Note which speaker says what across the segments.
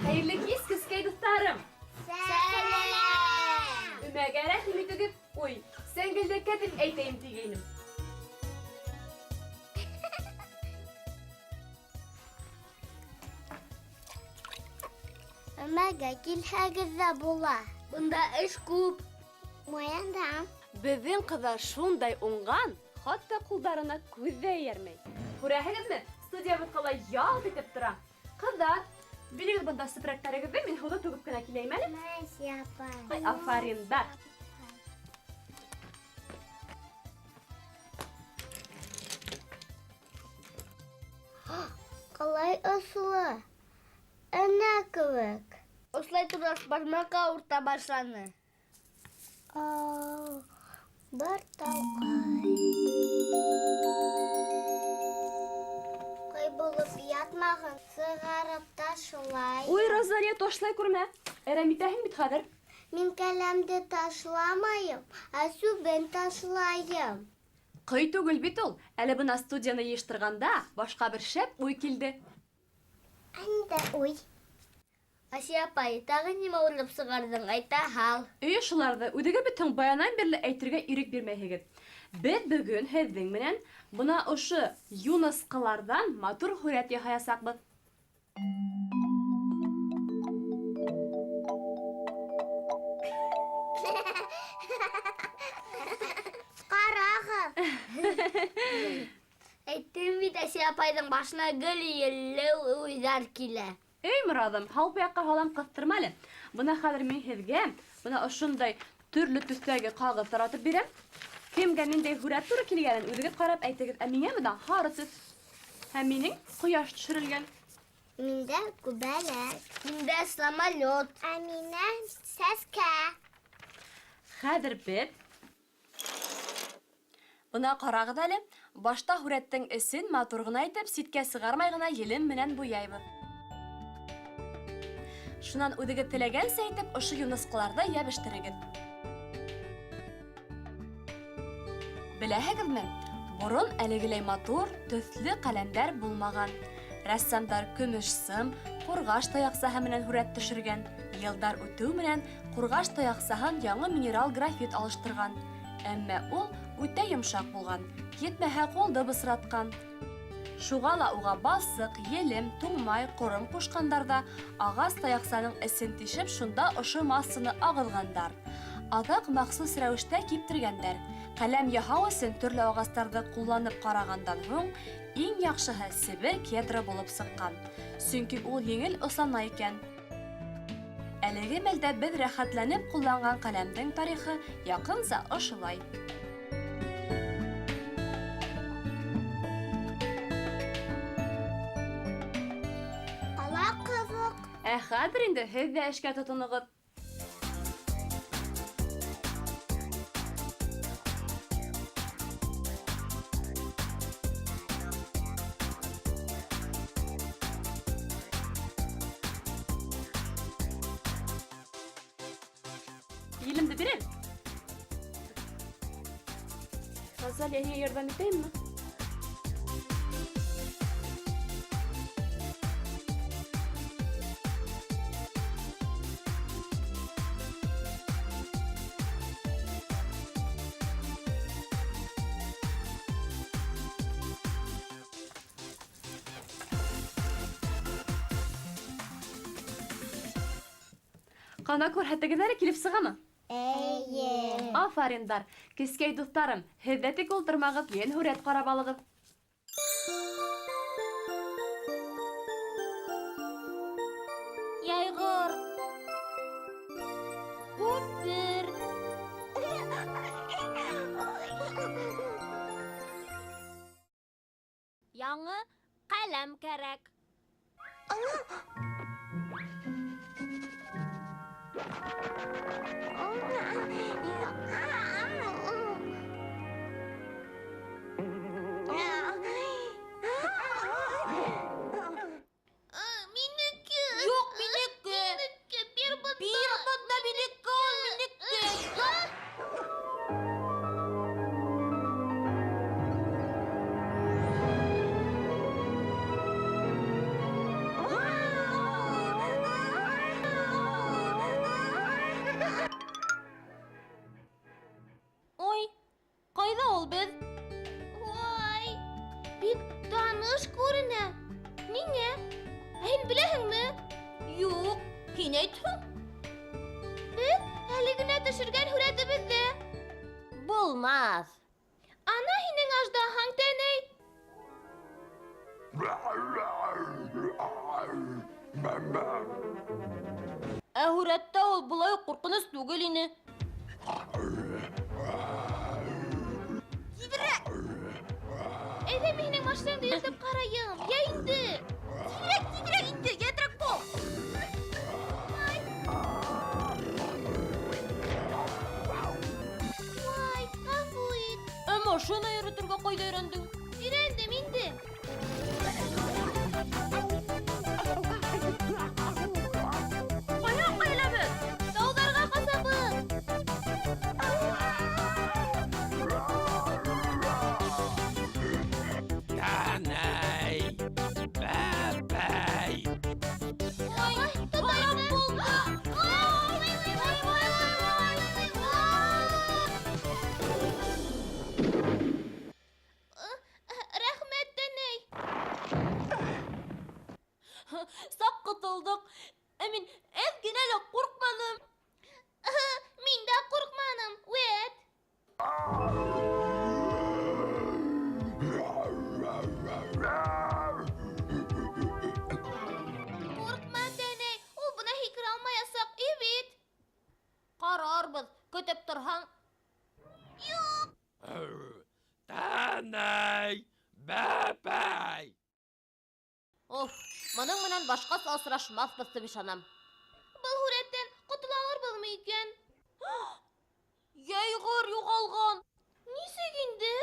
Speaker 1: Хәйерле кис, кескәй дуҫтарым!
Speaker 2: Сәләм!
Speaker 1: Өмәгә рәхим итегеҙ. Ой, сәңгелдәккә дип әйтәйем тигәйнем.
Speaker 2: Өмәгә килһәгеҙ ҙә була. Бында эш күп. Муйындан.
Speaker 1: Беҙҙең ҡыҙҙар шундай уңған, хатта ҡулдарына күҙ ҙә эйәрмәй. Күрәһегеҙме, студиябыҙ ҡалай ялт итеп тора. Ҡыҙҙар, бирегеҙ бында сепрәктәрегеҙҙе, мин һыуҙы түгеп кенә киләйем әле.
Speaker 2: Мәсья апай.
Speaker 1: Ай, афариндар.
Speaker 2: Ҡалай осло. Энә кеүек. Ослай торғас бармаҡ ауырта башланы. Бер талҡай. Ҡый булып ятмағын, сығарып ташлай.
Speaker 1: Ой, Розалия, ташлай күрмә. Әрәм итәһең бит хәҙер.
Speaker 2: Мин ҡәләмде ташламайым, ә сүбен ташлайым.
Speaker 1: Ҡый түгел бит ул. Әле бына студияны йыйыштырғанда башҡа бер шәп уй килде.
Speaker 2: Ә ниндәй уй? Асия апай, тағы нимә уйлап сығарҙың? Әйтә һал.
Speaker 1: Өй ошоларҙы үҙегеҙ бит һуң баянан бирле әйтергә ирек бирмәйһегеҙ. Беҙ бөгөн һеҙҙең менән бына ошо юнысҡыларҙан матур һүрәт яһаясаҡбыҙ.
Speaker 2: Ҡарағыҙ. Әйттем бит, Асия апайҙың башына гел елле уйҙар килә.
Speaker 1: Эй, Мораҙым, һалпы яҡҡа һалам ҡыҫтырма әле. Бына хәҙер мин һеҙгә бына ошондай төрлө төҫтәге ҡағыҙ таратып бирәм. Кемгә ниндәй һүрәт тура килгәнен үҙегеҙ ҡарап әйтегеҙ. Ә миңә бына һары төҫ. Һәм минең ҡояш төшөрөлгән.
Speaker 2: Миндә күбәләк. Миндә самолет. Ә минә сәскә.
Speaker 1: Хәҙер беҙ бына ҡарағыҙ әле, башта һүрәттең эсен матур ғына итеп, ситкә сығармай ғына елем менән буяйбыҙ. Шунан үҙегеҙ теләгәнсә итеп ошо юнысҡыларҙы йәбештерегеҙ. Беләһегеҙме, борон әлегеләй матур, төҫлө ҡәләмдәр булмаған. Рәссамдар көмөш сым, ҡурғаш таяҡсаһы менән һүрәт төшөргән. Йылдар үтеү менән ҡурғаш таяҡсаһын яңы минерал графит алыштырған. Әммә ул үтә йомшаҡ булған, етмәһә ҡулды бысратҡан. Шуға ла уға балсыҡ, елем, туңмай, ҡором ҡушҡандар ҙа ағас таяҡсаның эсен тишеп, шунда ошо массаны ағыҙғандар. Аҙаҡ махсус рәүештә киптергәндәр. Ҡәләм яһау өсөн төрлө ағастарҙы ҡулланып ҡарағандан һуң, иң яҡшыһы Себер кедры булып сыҡҡан. Сөнки ул еңел ослана икән. Әлеге мәлдә беҙ рәхәтләнеп ҡулланған ҡәләмдең тарихы яҡынса ошолай.
Speaker 2: Ҡала ҡыҙыҡ.
Speaker 1: Ә хәҙер инде һеҙ ҙә эшкә тотоноғоҙ. Елемде бирәм. Розалия, һиңә ярҙам итәйемме? Ҡана күрһәтегеҙ әле, килеп сығамы?
Speaker 2: Эйе.
Speaker 1: Афариндар. Кескәй дуҫтарым, һеҙ ҙә тик ултырмағыҙ, йән һүрәт ҡарап алығыҙ.
Speaker 2: Йәйғор. Күпер. Яңы ҡәләм кәрәк. Минеке. Юҡ, минеке. Минеке, бир бында. Бир бында, минеке ул, минеке. Ой, ҡайҙа ул беҙ? Ой, бик таныш күренә. Ниңә? Ә һин беләһеңме? Юҡ, һин әйтһең. Беҙ әле генә төшөргән һүрәтебеҙҙе. Булмаҫ. Ана һинең аждаһаң, тәнәй. Ә һүрәттә ул былай уҡ ҡурҡыныс түгел ине. Тиҙерәк! Әйҙә, мин һинең машинаңды йөрөтөп ҡарайым. Йә инде. Тиҙерәк, тиҙерәк инде, йәтрәк бул. Ай, ғәфү ит. Ә машина йөрөтөргә ҡайҙа өйрәндең? Өйрәндем инде. Ҡайҙа ҡайҙабыҙ? Тауҙарға ҡасабыҙ.
Speaker 3: Тәнәй, бәбәй.
Speaker 2: Ой, тотайым булды. Ой, ой, ой, ой, ой, ой, ой, ой. Рәхмәт, тәнәй. Саҡ ҡотолдоҡ. Ә мин әҙ генә лә ҡурҡманым. Мин дә ҡурҡманым. Үәт. Ҡурҡма, тәнәй. Ул бына һикерә алмаясаҡ, и бит. Ҡарарбыҙ, көтөп торһаң. Юҡ.
Speaker 3: Тәнәй, бәбәй.
Speaker 2: Уф, бының менән башҡаса осрашмаҫбыҙ тип ышанам. Был һүрәттән ҡотола алырбыҙмы икән? Йәйғор юғалған. Нисек инде?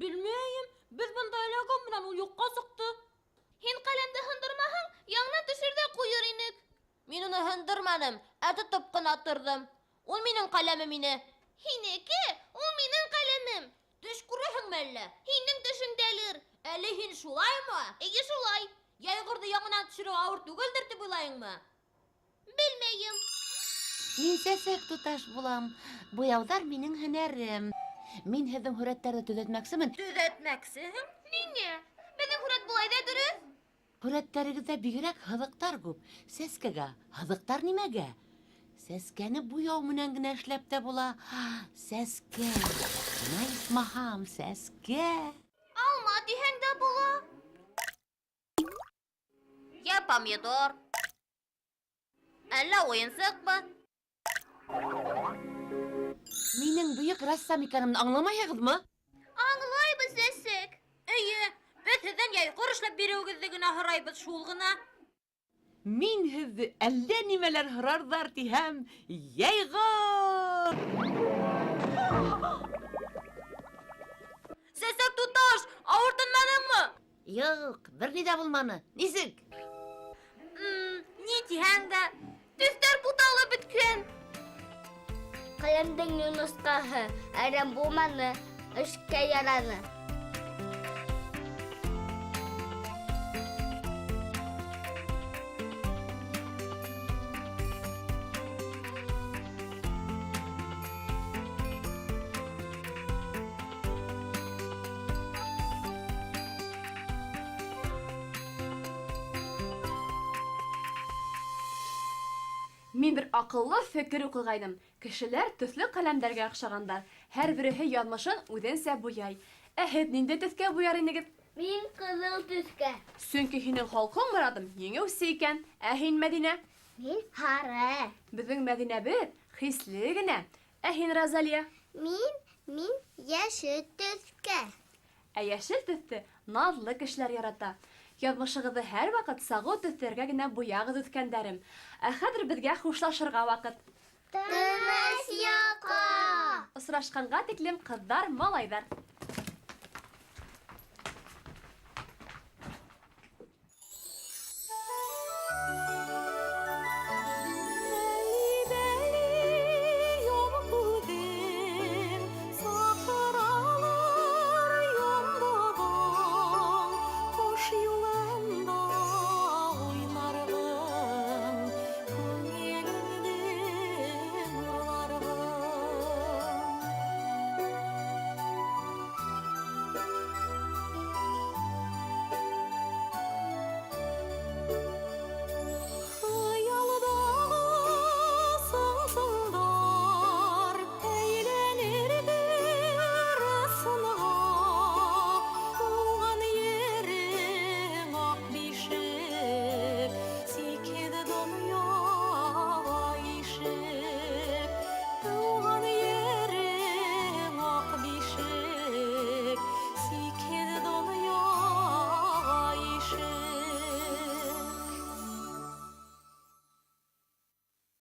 Speaker 2: Белмәйем. Беҙ бында эләгеү менән ул юҡҡа сыҡты. Һин ҡәләмде һындырмаһаң, яңынан төшөр ҙә ҡуйыр инек. Мин уны һындырманым, ә тотоп ҡына торҙом. Ул минең ҡәләмем ине. Һинеке? Ул минең ҡәләмем. Төш күрәһеңме әллә? Һинең төшөңдәлер. Әле һин шулаймы? Эйе, шулай. Йәйғорҙо яңынан төшөрөү ауыр түгелдер тип уйлайыңмы? Белмәйем.
Speaker 4: Мин сәсәк туташ булам. Буяуҙар минең һөнәрем. Мин һеҙҙең һүрәттәрҙе төҙәтмәксемен.
Speaker 2: Төҙәтмәксеһең? Ниңә? Беҙҙең һүрәт былай ҙа дөрөҫ.
Speaker 4: Һүрәттәрегеҙҙә бигерәк һыҙыҡтар күп. Сәскәгә һыҙыҡтар нимәгә? Сәскәне буяу менән генә эшләп тә була. Сәскә. Бына исмаһам, сәскә.
Speaker 2: Алма тиһәң дә була. Йә помидор. Әллә уйынсыҡмы?
Speaker 4: Минең бөйөк рәссам икәнемде аңламайһығыҙмы?
Speaker 2: Аңлайбыҙ, сәсәк. Эйе, беҙ һеҙҙән йәйғор эшләп биреүегеҙҙе генә һорайбыҙ, шул ғына.
Speaker 4: Мин һеҙҙе әллә нимәләр һорарҙар тиһәм, йәйғор!
Speaker 2: Сәсәк туташ, ауыртынманыңмы?
Speaker 4: Юҡ, бер ни ҙә булманы. Нисек?
Speaker 2: Ни тиһәң дә, төҫтәр буталып бөткән.
Speaker 5: Ҡәләмдең юнысҡаһы әрәм булманы, эшкә яраны.
Speaker 1: Мин бер аҡыллы фекер уҡығайным. Кешеләр төҫлө ҡәләмдәргә оҡшағандар. Һәр береһе яҙмышын үҙенсә буяй. Ә һеҙ ниндәй төҫкә буяр инегеҙ?
Speaker 5: Мин ҡыҙыл төҫкә.
Speaker 1: Сөнки һинең холҡоң, Морадым, еңеүсе икән. Ә һин, Мәҙинә?
Speaker 5: Мин һары.
Speaker 1: Беҙҙең Мәҙинәбеҙ хисле генә. Ә һин, Розалия?
Speaker 5: Мин йәшел төҫкә.
Speaker 1: Ә йәшел төҫтө наҙлы кешеләр ярата. Яҙмышығыҙҙы һәр ваҡыт сағыу төҫтәргә генә буяғыҙ, үҫкәндәрем. Ә хәҙер беҙгә хушлашырға ваҡыт.
Speaker 5: Тыныс йоҡо!
Speaker 1: Осрашҡанға тиклем, ҡыҙҙар, малайҙар.